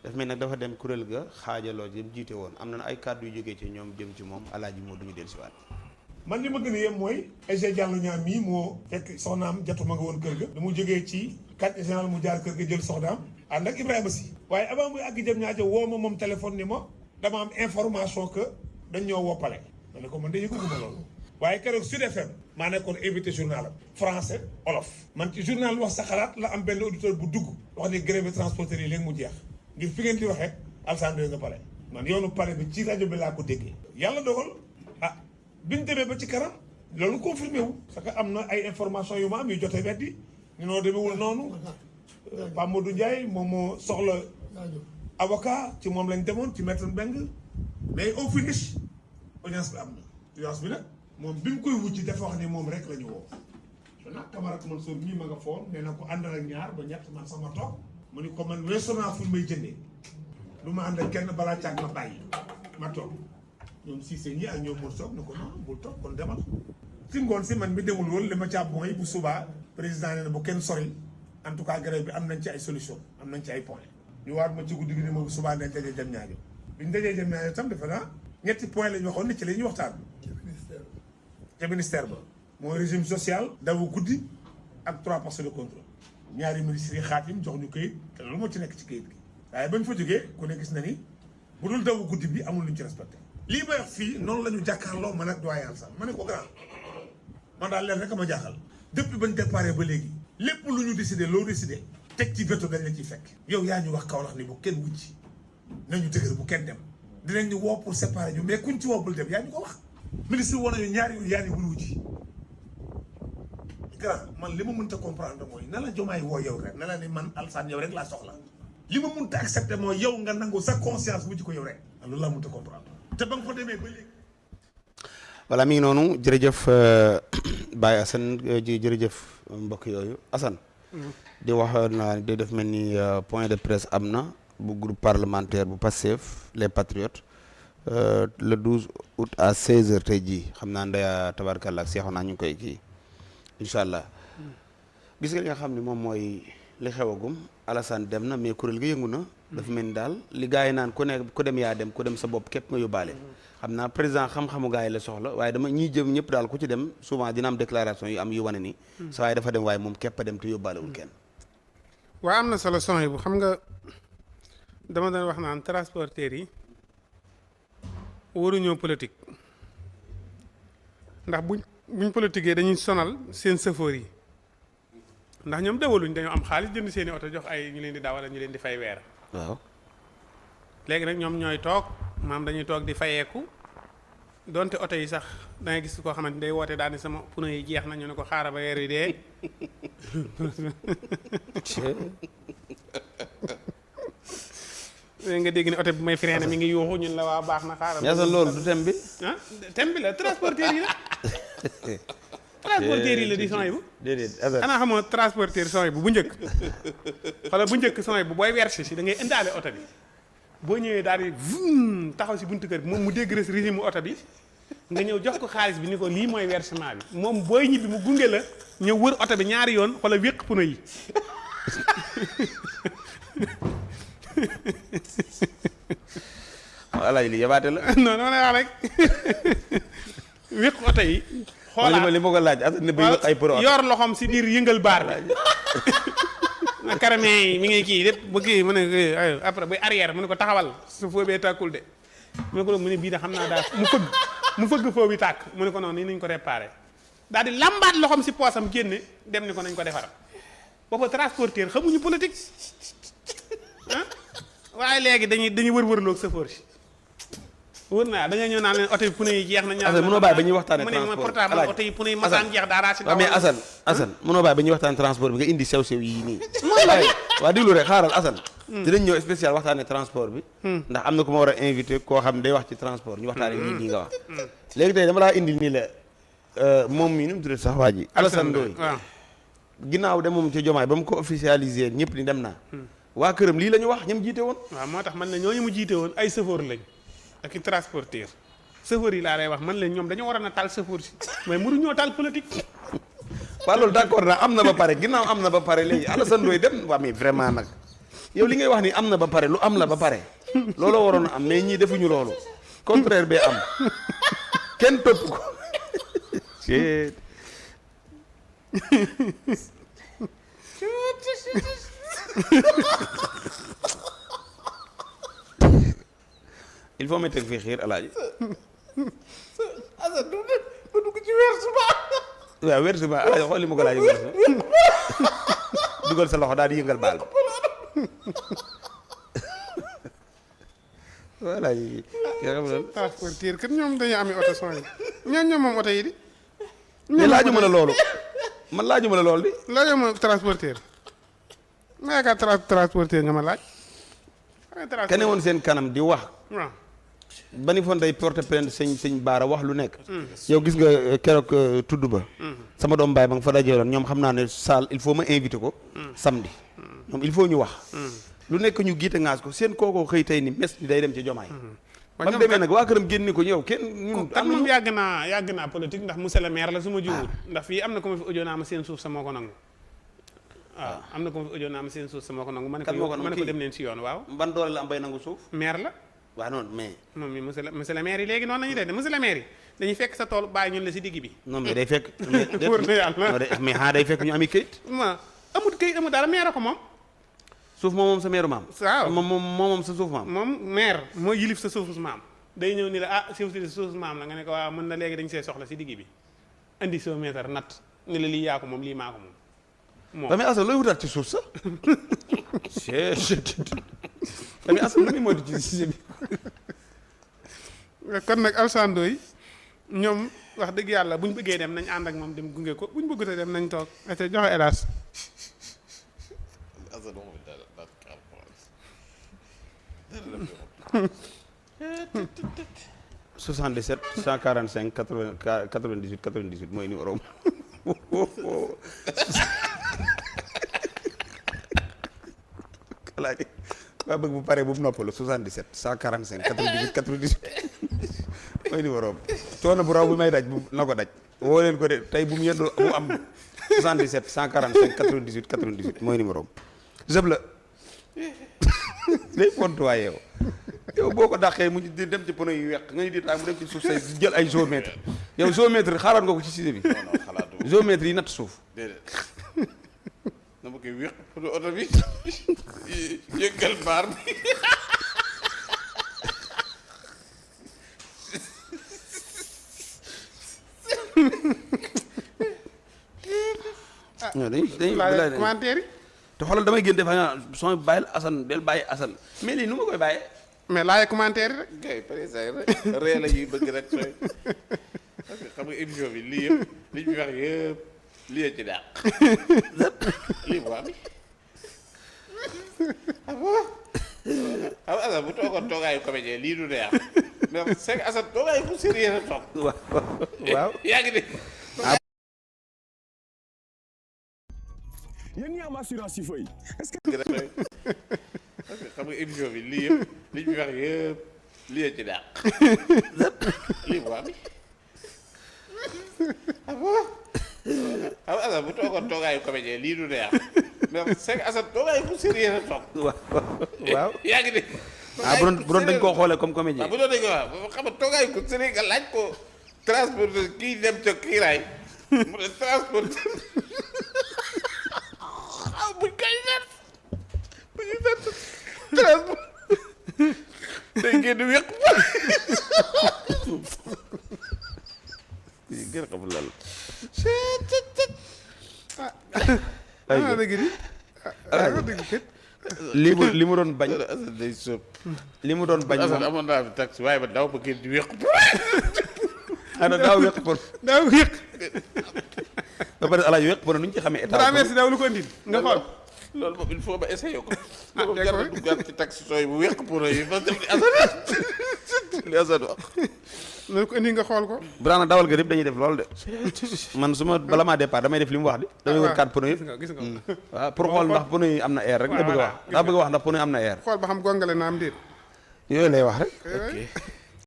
daf mel nag dafa dem kuréel ga xaajaloo jëm jiite woon am na ay kàddu yu jógee ci ñoom jëm ci moom alaaji moo duñu del siwaat man li ma gën a yem mooy Aïssa Diallo ñaar mii moo fekk soxnaam jatu ma nga woon kër ga da mu jógee ci quartier général mu jaar kër ga jël soxnaam ànd ak Ibrahima Sy waaye avant muy àgg jëm ñaajo woo ma moom téléphone ni ma dama am information que dañ ñoo woppale ma ne ko man de yëguguma loolu waaye keroog Sud FM maa nekkoon invité journal am français olof man ci journal wax sa xalaat la am benn auditeur bu dugg wax ni grève transporteurs yi léegi mu jeex ngir fi ngeen di waxee Alassane nga pare man yoonu pare bi ci rajo bi laa ko déggee yàlla dogal bi ñu demee ba ci kanam loolu confirmé wu parce que am na ay information yu ma am yu jotee weddi ñu noo demewul noonu Pape Modou Ndiaye moom moo soxla avocat ci moom lañ demoon ci maître Mbengue mais au finish audience bi am na audience bi nag moom bi mu koy wucci dafa wax ni moom rek la ñu woo nag camarade Mansour mii ma nga foon nee na ko àndal ak ñaar ba ñett man sama toog mu ni ko man restaurant fu may jëndee du ma ànd ak kenn balaa càag ma bàyyi ma toog ñoom Cissé ñi ak ñoom Mour Sow ne ko non bul toog kon demal si ngoon si man mi demul woon li ma càab mooy bu subaa président nee na bu kenn sori en tout cas grève bi am nañ ci ay solution am nañ ci ay point ñu waat ma ci guddi gi ne ma bu subaa nañ dajee jëm ñaajo bi ñu dajee jëm ñaajo tam defe naa ñetti point la ñu waxoon ni ci la ñuy waxtaan ca ministère ba mooy régime social dawu guddi ak 3 postes de contrôle ñaari ministres yi xaatim jox ñu këyit te loolu moo ci nekk ci këyit gi waaye bañ fa jógee ku ne gis na ni bu dul dawu guddi bi amul lu ñu ci respecté lii may wax fii noonu la ñu jàkkaarloo man ak doyen Alassane ma ne ko grand man daal leen rek a ma jaaxal depuis bañ déparé ba léegi lépp lu ñu décidé loo décidé teg ci veto dañ la ciy fekk yow yaa ñu wax Kaolack ni bu kenn wucci nañu dëgër bu kenn dem dinañ ñu woo pour séparer ñu mais kuñ ci woo bul dem yaa ñu ko wax ministre woon nañu ñaari yoon yaa ni bul wucci grand man li ma mënta comprendre mooy na la Diomaye woo yow rek na la ni man Alassane yow rek laa soxla li ma mënta accepter mooy yow nga nangu sa conscience wucci ko yow rek loolu laa mënta comprendre te ba nga fa demee ba léegi. voilà mi ngi noonu jërëjëf Baye Assane jërëjëf mbokk yooyu Assane. di wax naa day def mel ni point de presse am na bu groupe parlementaire bu Pastef les Patriotes le 12 août à 16h tey jii xam naa ndeya tabarkalla ak seexoon naa ñu ngi koy kii incha allah gis nga li nga xam ne moom mooy li xewagum Alassane dem na mais kuréel gi yëngu na. dafa mel ni daal li gars yi naan ku ne ku dem yaa dem ku dem sa bopp képp nga yóbbaale. xam naa président xam-xamu gars yi la soxla waaye dama ñiy jëm ñëpp daal ku ci dem souvent dina am déclaration yu am yu wane ni. sa waaye dafa dem waaye moom képp a dem te yóbbaalewul kenn. waaw am na solo son yi bu xam nga dama doon wax naan transporteurs yi waruñoo politique ndax buñ politiquee dañuy sonal seen chauffeur yi. ndax ñoom dawaluñ dañoo am xaalis jënd seeni oto jox ay ñu leen di dawal ñu leen di fay weer. waaw léegi nag ñoom ñooy toog maam dañuy toog di fayeeku donte oto yi sax da ngay gis koo xamante ni day woote daal ni sama pneu yi jeex na ñu ne ko xaaral ba weer yi dee. nga dégg ne oto bi may freiné mi ngi yuuxu ñun la waa baax na xaaral. ñaata loolu du thème bi. ah thème bi la transporteur yi la. transporteur yi la di sony bu déedéet xanaa xamoo transporteur sony bu njëkk xoolal bu njëkk sony bu booy verser si da ngay indaale oto bi boo ñëwee daal di taxaw si buntu kër bi moom mu dégg régime oto bi nga ñëw jox ko xaalis bi ni ko lii mooy versement bi moom booy ñibbi mu gunge la ñëw wër oto bi ñaari yoon xoolal wéq pneu yi alaaj li yabaate la non non la wax rek wéq oto yi xoolaat li ma ko laaj Assane ne bay ay pro yor loxoom si biir yëngal baar bi karame yi mi ngi kii lépp ba kii mu ne après bay arrière mu ne ko taxawal su foobee tàkkul de mu ne ko mu ne bii de xam naa daal mu fëgg foo bi tàkk mu ne ko noonu nii nañ ko réparé daal di lambaat loxoom si poosam génne dem ni ko nañ ko defar booba transporteur xamuñu politique ah waaye léegi dañuy wër-wërloog chauffeur si wër naa dañoo ñëw naan leen oto yi pneu yi jeex na ñaar mënoo bàyyi ba ñuy waxtaane mu transport ne portable oto yi pneu yi masaan jeex daara si mais Assane mënoo bàyyi ba ñuy waxtaane transport bi nga indi sew-sew yii nii waa déglu rek xaaral Assane dinañ ñëw spécial waxtaane transport bi ndax am na ku ma war a invité koo xam ne day wax ci transport ñu waxtaane lii nga wax léegi tey dama laa indi nii la moom mii nu mu tuddee sax waa ji Alassane Ndoye ginnaaw de moom ci Diomaye ba mu ko officialisé ñëpp ni dem naa waa këram lii la ñu wax ñam jiite woon waaw moo tax man la ñooñu mu jiite woon ay chauffeur lañ ak i transporteur chauffeur yi laa lay wax man leen ñoom dañoo waroon a taal chauffeur si mais mënuñoo taal politique waaw loolu d'accord naa am na ba pare ginnaaw am na ba pare léegi Alassane Ndoye dem waa mais vraiment nag yow li ngay wax ni am na ba pare lu am la ba pare looloo waroon a am mais ñii defuñu loolu contraire bee am kenn topp ko. il faut ma teg fii xiir alaaji. asa du ba dugg ci weer suba. waaw weer suba alaaji xool li ma ko laaj weer suba dugal sa loxo daal di yëngal baal voilà. transporteur kat ñoom dañuy amee oto son yi ñoom moom oto yi di. mais laajuma la loolu man laajuma la loolu di. laajuma transporteur ma yaakaar transporteur nga ma laaj. kene woon seen kanam di wax. waaw. ba ni foon day porter plainte sëñ Baara wax lu nekk. yow gis nga keroog tudd ba. sama doom baay ba nga fa dajeeloon ñoom xam naa ne Sall il faut ma invité ko. samedi ñoom il faut ñu wax. lu nekk ñu giite ngaas ko seen kookoo xëy tey ni mes ni day dem ci jomaay. ba mu demee nag waa këram génne ko ñëw kenn ñun. am moom yàgg naa politique ndax monsieur le maire la su ma juumul. ndax fii am na ko ma fi audio naa ma seen suuf sa moo ko nangu. waaw am na ko ma fi audio naa ma seen suuf sa moo ko nangu. kan moo ko nangu ma ne ko dem leen si yoon waaw. ban doole la am bay nangu suuf. maire la. waaw noonu mais. moom mi monsieur le maire yi léegi noonu la ñuy def monsieur le maire yi dañuy fekk sa tool bàyyi ñun la si digg bi. non mais day fekk. wóor na yàlla mais xanaa day fekk ñu ami këyit. ma amut këyit amut dara maire ko moom. suuf moom sa meeru maam. waaw moom sa suuf maam. moom maire moo yilif sa suufu maam. day ñëw ni la ah suuf si suufu maam la nga ne ko waaw mën na léegi dañ see soxla si digg bi andi 100 mètres natt ni la lii yaa ko moom lii maa ko moom. moom mais Assane looy wutaat ci suuf sa. tamit Assane lu muy moytu ci sujet bi. kon nag Alsando yi ñoom wax dëgg yàlla buñ bëggee dem nañ ànd ak moom dem gunge ko buñ bëggut a dem nañ toog ete joxe hélas. 77 145 98 98 mooy numéro am. alaaji waa bëgg bu paree bu mu noppalu 77 145 98 98 mooy numéro am coono bu raw bi may daj bu na ko daj woo leen ko de tey bu mu yendoo bu am 77 145 98 98 mooy numéro am jëb la day fontuwaay yow boo ko dàqee mu di dem ci pono yu weq nga ñu di taa mu dem ci suuf say jël ay géomètre yow géomètre xaaral nga ko ci sujet bi géomètre yi natt suuf na ma koy wéq pour oto bi yëggal baar bi dañuy commentaire yi te xoolal damay génn defa nga son bàyyil Assane del bàyyi Assane mais lii nu ma koy bàyyee mais laaj commentaire yi rek kay président rek ree la ñuy bëgg rek sooy parce que xam nga émission bi lii yëpp li ñu wax yëpp lii ci dàq lii bu am ah bon xam Assane bu toogoon toogaayu comédien lii du neex mais c'est que Assane toogaayu ku sérieux la toog waaw yaa ngi de yéen ñi am assurance yi fay est-ce que parce que xam nga émission bi lii yëpp li ñu wax yëpp lii ci dàq lii bu am ah bon xam Assane bu toogoon toogaayu comédien lii du neex mais c'est que Assane toogaayu ku sérieux la toog waaw yaa ngi de bu doon dañ koo xoolee comme comédien waaw bu doon dañ ko wax xam nga toogaayu ku sérieux nga laaj ko transporteur kii dem ca kiiraay mu ne transporteur buñ koy net bu ñu net transport day génn wéq gën a xamul lal dëgg di li mu doon bañ Assane day sóob li mu doon bañ Assane moom amoon naa fi taxi waaye ba daw ba génn di wéq ana daaw wéq pour daaw yëq ba pare alaaj wéq pour nu ñu ci xamee état traversé daaw lu ko indil nga xool loolu moom il faut ba essayer ko moom dégg jar nga na duggaat ci taxi sooy bu wéq pour yi ba dem di Assane li Assane wax loolu ko indi nga xool ko buraana dawal ga yëpp dañuy def loolu de man su ma bala maa départ damay def li mu wax di damay wër 4 pneu yëpp gis nga waaw pour xool ndax pneu yi am na air rek nga bëgg a wax daa bëgg a wax ndax pneu yi am na air xool ba xam gongale na am déet yooyu lay wax rek ok